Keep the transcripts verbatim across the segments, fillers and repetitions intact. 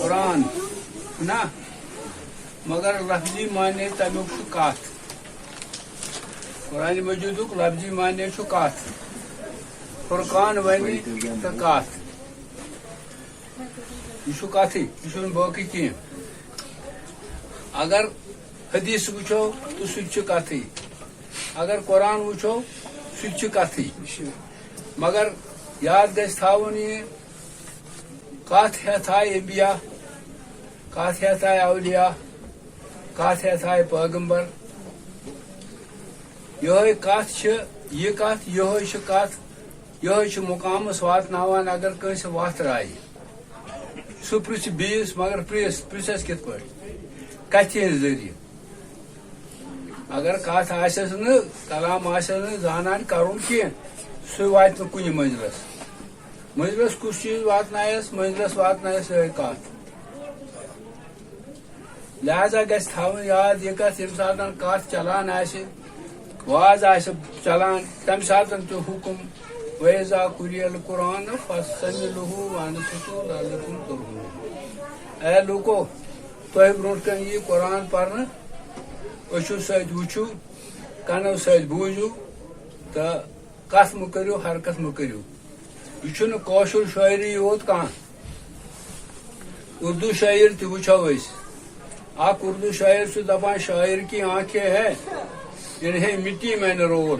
قرآن نہ، مگر لفظی معنی تَمیُک چھُ کَتھ۔ قرآن مجیدُک لفظی معنی چھُ کَتھ۔ فرقان وَنہِ تہٕ کَتھ۔ یہِ چھُ کَتھٕے، یہِ چھُنہٕ باقٕے کینٛہہ۔ اگر حدیث وٕچھو تہٕ سُہ تہِ چھُ کَتھٕے، اگر قرآن وٕچھو سُہ تہِ چھُ کَتھٕے۔ مگر یاد گژھِ تھاوُن یہِ، کَتھ ہٮ۪تھ آے انبیاء، کَتھ ہٮ۪تھ آے اولیاء، کَتھ ہٮ۪تھ آے پیغمبر۔ یِہوٚے کَتھ چھِ، یہِ کَتھ، یِہوٚے چھِ کَتھ، یِہوٚے چھِ مُقامَس واتناوان۔ اگر کٲنٛسہِ وَتھ راوِ، سُہ پرٛژھِ بیٚیِس، مگر پرٛژھ، پرٛژھٮ۪س کِتھ پٲٹھۍ؟ کَتھِ ہِنٛدۍ ذٔریعہٕ؟ اگر کَتھ آسٮ۪س نہٕ، کلام آسٮ۪س نہٕ زانان کَرُن کینٛہہ، سُہ واتہِ نہٕ کُنہِ مٔنزلَس۔ مٔنزلَس کُس چیٖز واتنایَس؟ مٔنزلَس واتنایَس یِہوٚے کَتھ۔ لہذا گژھِ تھاوٕنۍ یاد یہِ کَتھ، ییٚمہِ ساتَن کَتھ چلان آسہِ، واز آسہِ چلان، تَمہِ ساتَن تہِ حُکُم، وَإِذَا قُرِئَ الْقُرْآنُ فَاسْتَمِعُوا لَهُ وَأَنصِتُوا لَعَلَّكُمْ تُرْحَمُونَ۔ اے لوٗکو، تۄہہِ برونٛٹھ کَنہِ یی قرآن پَرنہٕ، أچھو سۭتۍ وٕچھِو، کَنو سۭتۍ بوٗزِو تہٕ کَتھ مہٕ کٔرِو، حرکت مہٕ کٔرِو۔ یہِ چھُنہٕ کٲشُر شٲعری یوت کانٛہہ، اُردو شٲعر تہِ وٕچھو أسۍ۔ اَکھ اُردو شٲعر چھُ دَپان، "شاعر کی آنکھیں ہیں، انہیں مٹی میں نہ رول۔"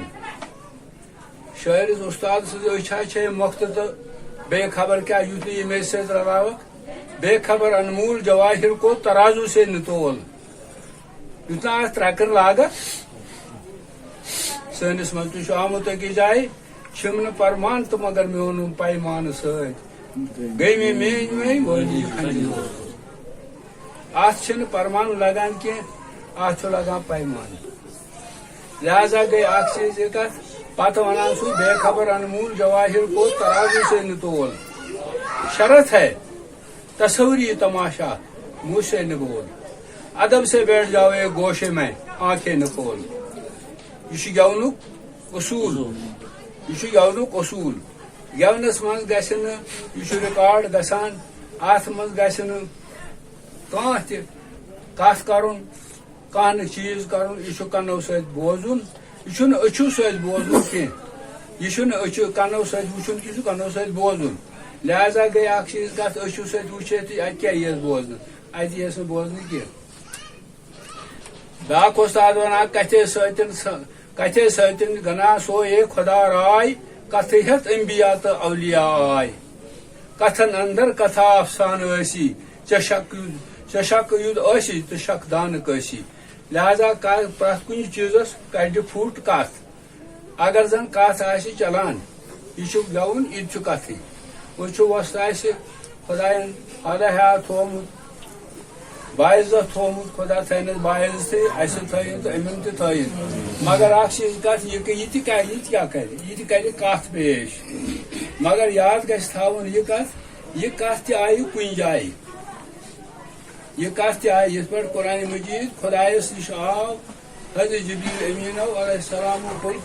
شٲعرِس اُستاد سٕنٛز أچھ ہا چھے مۄختہٕ تہٕ بے خبر کیٛاہ، یُتھ نہٕ یہِ میٚژِ سۭتۍ رلاوَکھ۔ بے خبر انمول جواہر کو ترازو سے نہ تول۔ یُتھ نہٕ اَتھ ترٛکٕر لاگَکھ۔ سٲنِس منٛز تہِ چھُ آمُت أکِس جایہِ، چھِم نہٕ پرمان تہٕ مگر میون پیمانہٕ سۭتۍ۔ گٔے مےٚ میٛٲنۍ وٲنۍ وٲلی خنجر۔ اَتھ چھِنہٕ پرمان لگان کینٛہہ، اَتھ چھُ لگان پیمانہٕ۔ لہذا گٔے اَکھ چیٖز یہِ کَتھ، پَتہٕ وَنان سُہ بے خبر انمول جواہر کو ترازو سے نہ تول۔ شرط ہے، تصوری تماشا مجھ سے نہ بول۔ ادب سے بیٹھ جاؤ ایک گوشے میں، آنکھیں نہ کھول۔ یہِ چھُ گٮ۪ونُک اصوٗل۔ یہِ چھُ گٮ۪ونُک اصوٗل۔ گٮ۪ونَس منٛز گژھِ نہٕ، یہِ چھُ ریکارڈ گژھان، اَتھ منٛز گژھِ نہٕ کانٛہہ تہِ کَتھ کَرُن، کانٛہہ نہٕ چیٖز کَرُن۔ یہِ چھُ کَنو سۭتۍ بوزُن، یہِ چھُنہٕ أچھو سۭتۍ بوزُن کینٛہہ۔ یہِ چھُنہٕ أچھو، کَنو سۭتۍ وٕچھُن کینٛہہ، یہِ چھُ کَنو سۭتۍ بوزُن۔ لہذا گٔے اَکھ چیٖز کَتھ، أچھو سۭتۍ وٕچھ ہے تہٕ اَتہِ کیٛاہ یِیَس بوزنہٕ؟ اَتہِ یِیَس نہٕ بوزنہٕ کینٛہہ۔ بیٛاکھ اوس تَتھ وَنان، کَتھے سۭتۍ س-، کَتھے سۭتۍ گنا سوے خدا راے، کَتھٕے ہٮ۪تھ انبیاء تہٕ اولیاء آے۔ کَتھن اندر کَتھا افسانہٕ ٲسی، ژےٚ شک یُد، ژےٚ شک یُد ٲسی تہٕ شک دانہٕ کٲسی۔ لہذا کر پرٛٮ۪تھ کُنہِ چیٖزَس کَڑِ پھُٹ کَتھ۔ اگر زن کتھ آسہِ چلان، یہِ چھُ گٮ۪وُن، یہِ تہِ چھُ کتھٕے۔ وۄنۍ چھُ وۄستہٕ اَسہِ خۄداین پگاہ ہا تھوٚومُت، باعزت تھوٚومُت، خۄدا تھٲینس باعزتٕے، اَسہِ تھٲیِن تہٕ أمِن تہِ تھٲیِن۔ مگر اکھ چیٖز کتھ، یہِ کہِ-، یہِ تہِ کرِ، یہِ تہِ کیٛاہ کرِ؟ یہِ تہِ کرِ کتھ پیش۔ مگر یاد گژھِ تھاوُن یہِ کتھ، یہِ کتھ تہِ آیہِ کُنہِ جایہِ۔ یہِ کتھ تہِ آیہِ یِتھ پٲٹھۍ قرآن مجید خۄدایس نِش آو، حضرت جبریل امین علیہ السلام کوٚر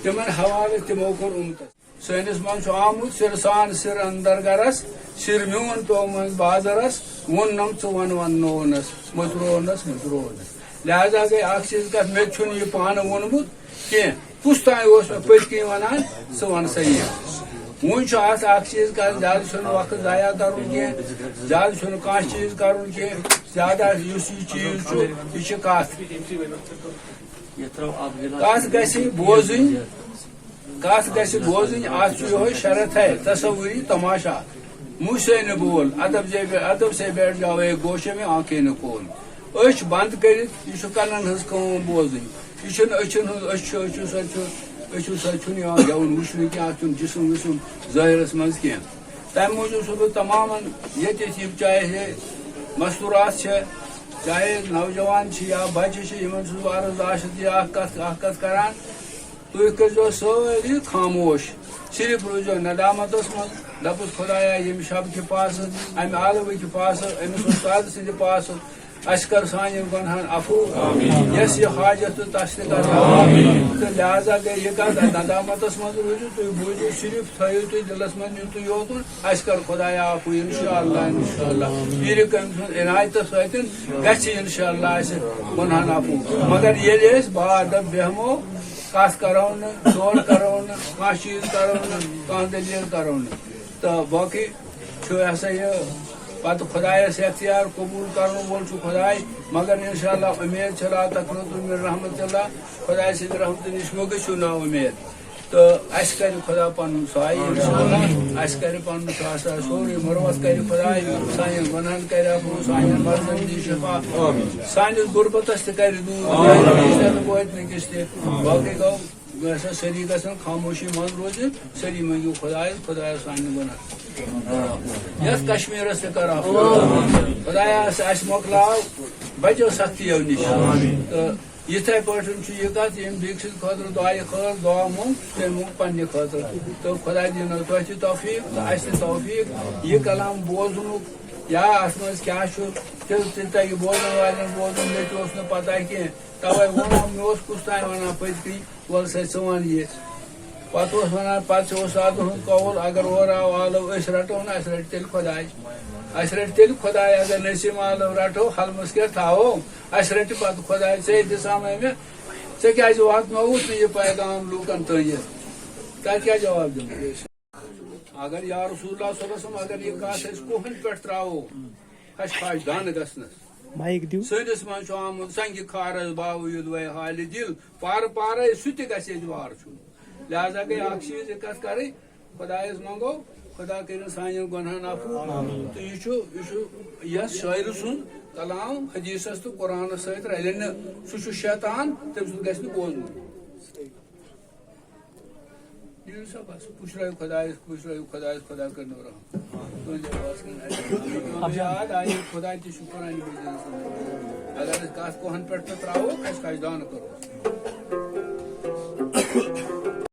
تِمن حوالہٕ، تِمو کوٚر اُمتس۔ سٲنِس منٛز چھُ آمُت سِر سان سِر اندر گرس، سِر میون پیوٚو منٛز بازرس، ووٚننم ژٕ وَن وَننوونس، مٔژروونس مٔژروونس۔ لہذا گٔے اکھ چیٖز کتھ، مےٚ تہِ چھُنہٕ یہِ پانہٕ ووٚنمُت کینٛہہ۔ کُس تام اوس مےٚ پٔتۍ کِنۍ وَنان، ژٕ وَن سا یہِ۔ وۄنۍ چھُ اَتھ اَکھ چیٖز کَتھ، زیادٕ چھُنہٕ وقت ضایع کَرُن کینٛہہ، زیادٕ چھُنہٕ کانٛہہ چیٖز کَرُن کینٛہہ، زیادٕ آسہِ یُس یہِ چیٖز چھُ، یہِ چھِ کَتھ۔ کَتھ گژھِ بوزٕنۍ، کَتھ گژھِ بوزٕنۍ، اَتھ چھُ یِہوٚے شرط ہے، تصوری تماشا۔ منہ سے نہ بول، ادب سے بے-، ادب سے بیٹھ جاؤ ایک گوشے میں، آنکھیں نہ کھول۔ أچھ بنٛد کٔرِتھ، یہِ چھُ کَنَن ہٕنٛز کٲم بوزٕنۍ۔ یہِ چھُنہٕ أچھَن ہٕنٛز، أچھ چھُ، أچھو سۭتۍ چھُ، أچھو سۭتۍ چھُنہٕ یِوان گٮ۪وُن وٕچھنہٕ کینٛہہ، اَتھ چھُنہٕ جسم وسم ظٲہِرَس منٛز کینٛہہ۔ تَمہِ موٗجوٗب چھُس بہٕ تمامَن ییٚتہِ ییٚتہِ یِم چاہے ہے مستوٗرات چھِ، چاہے نوجوان چھِ یا بَچہِ چھِ، یِمَن چھُس بہٕ عرض، آز چھِ یہِ اَکھ کَتھ، اَکھ کَتھ کَران، تُہۍ کٔرۍزیو سٲری خاموش، صرف روٗزیو ندامتس منٛز، دَپُس، خۄدایا، ییٚمہِ شبہٕ کہِ پاسہٕ، اَمہِ عالمہٕ کہِ پاسہٕ، أمِس وۄستاد سٕنٛدِ پاسہٕ، اَسہِ کر سانٮ۪ن گۄنہَن عفو۔ آمین۔ یۄس یہِ حاجت تہٕ تَس تہِ کر۔ آمین۔ تہٕ لہذا گٔے یہِ کتھ، ندامتس منٛز روٗزِو تُہۍ، بوٗزِو صرف، تھٲیِو تُہۍ دِلس منٛز یُتُے یوتُن۔ اَسہِ کر خۄدایا عفو، انشاءاللہ، انشاءاللہ۔ پیٖرِ کٲمہِ سٕنٛز عنایتہٕ سۭتۍ گژھِ انشاءاللہ اَسہِ گۄنہَن عفو۔ مگر ییٚلہِ أسۍ با ادب بیٚہمو، کتھ کرو نہٕ، شور کرو نہٕ، کانٛہہ چیٖز کرو نہٕ، کانٛہہ دٔلیٖل کرو نہٕ، تہٕ باقٕے چھُ یہِ ہسا یہِ پتہٕ خۄدایس اختیار، قبوٗل کرن وول چھُ خۄداے۔ مگر انشاءاللہ اُمید چھِ لا تقنطوا من رحمت اللہ، خۄداے سٕنٛدِ رحمتہٕ نِش مہ گٔژھِو نا اُمید۔ تہٕ اَسہِ کَرِ خۄدا پَنُن سایہِ، اِنشاءاللہ۔ اَسہِ کَرِ پَنُن سُہ ہسا سورُے مُروَت کَرِ خۄداے، سانٮ۪ن گۄناہَن کَرِ عفو، سانٮ۪ن مرضَن دی شفا، سٲنِس غُربَتَس تہِ کَرِ دوٗر، سانٮ۪ن رِشتَن وٲتۍ نہٕ کِس تہِ۔ باقٕے گوٚو، یہِ ہسا سٲری گژھن خاموشی منٛز روزٕنۍ، سٲری مٔنٛگِو خۄدایَس، خۄدایَس سانٮ۪ن گۄناہَن۔ یَتھ کشمیٖرَس تہِ کَر عفو۔ خۄدایا، اَسہِ مۄکلاو بَچو سختیو نِش۔ تہٕ یِتھے پٲٹھۍ چھُ یہِ کَتھ، ییٚمۍ بیٚکہِ سٕنٛدِ خٲطرٕ دعایہِ خٲر دعا مۄنگ، تٔمۍ مۄنگ پننہِ خٲطرٕ۔ تہٕ خۄداے دِنو تۄہہِ تہِ توفیٖق تہٕ اَسہِ تہِ توفیٖق۔ یہِ کلام بوزنُک یا اَتھ منٛز کیٛاہ چھُ، تیٚلہِ تہِ تۄہہِ بوزن والٮ۪ن بوزُن، مےٚ تہِ اوس نہٕ پتہ کینٛہہ۔ توے ووٚنُم، مےٚ اوس کُس تام وَنان پٔتۍ کِنۍ، وَلہٕ سا ژٕ وَن یہِ۔ پتہٕ اوس وَنان، پتہٕ چھُ اُستادَن ہُنٛد قول، اگر اورٕ آو آلو، أسۍ رَٹو نہٕ، اَسہِ رَٹہِ تیٚلہِ خۄداے۔ اَسہِ رَٹہِ تیٚلہِ خۄداے، اگر نسیٖم آلو رَٹو، حلمَس کیٛاہ تھاوو؟ اَسہِ رَٹہِ پَتہٕ خۄداے، ژےٚ دِژامَے مےٚ، ژےٚ کیٛازِ واتنووُتھ نہٕ یہِ پیغام لوٗکَن تام یہِ؟ تَتہِ کیٛاہ جواب دِمو؟ اگر یا رسول اللہ صلی اللہ علیہ وسلم، اگر یہِ کَتھ أسۍ کوہَن پٮ۪ٹھ ترٛاوو، اَسہِ پھاش دانہٕ گژھنَس۔ مایِک دِیِو۔ سٲنِس منٛز چھُ آمُت سنگہِ کھارس باوٕ یوٚدوَے حالہِ دِل، پارٕ پارے سُہ تہِ گژھِ ییٚتہِ وار چھُنہٕ۔ لہذا گٔے اَکھ چیٖز یہِ کَتھ کَرٕنۍ، خۄدایَس منٛگو، خۄدا کٔرِن سانٮ۪ن گۄنہَن عفو۔ تہٕ یہِ چھُ، یہِ چھُ یَس شٲعرٕ سُنٛد کلام حدیثس تہٕ قرآنس سۭتۍ رلہِ نہٕ۔ سُہ چھُ شیطان، تٔمۍ سُنٛد گژھِ نہٕ بوزُن۔ یہِ سا بس، پُشرٲیِو خۄدایَس، پُشرٲیِو خۄدایَس، خۄدا کٔرِنو رحم۔ تُہٕنٛدِ آواز کٔرِن اَسہِ۔ یاد آیہِ، خۄدا تہِ چھُ قرآنِ مجیدس منٛز۔ اگر أسۍ کَتھ کوہَن پٮ۪ٹھ تہِ ترٛاوو، اَسہِ کَتہِ دانہٕ کَرو؟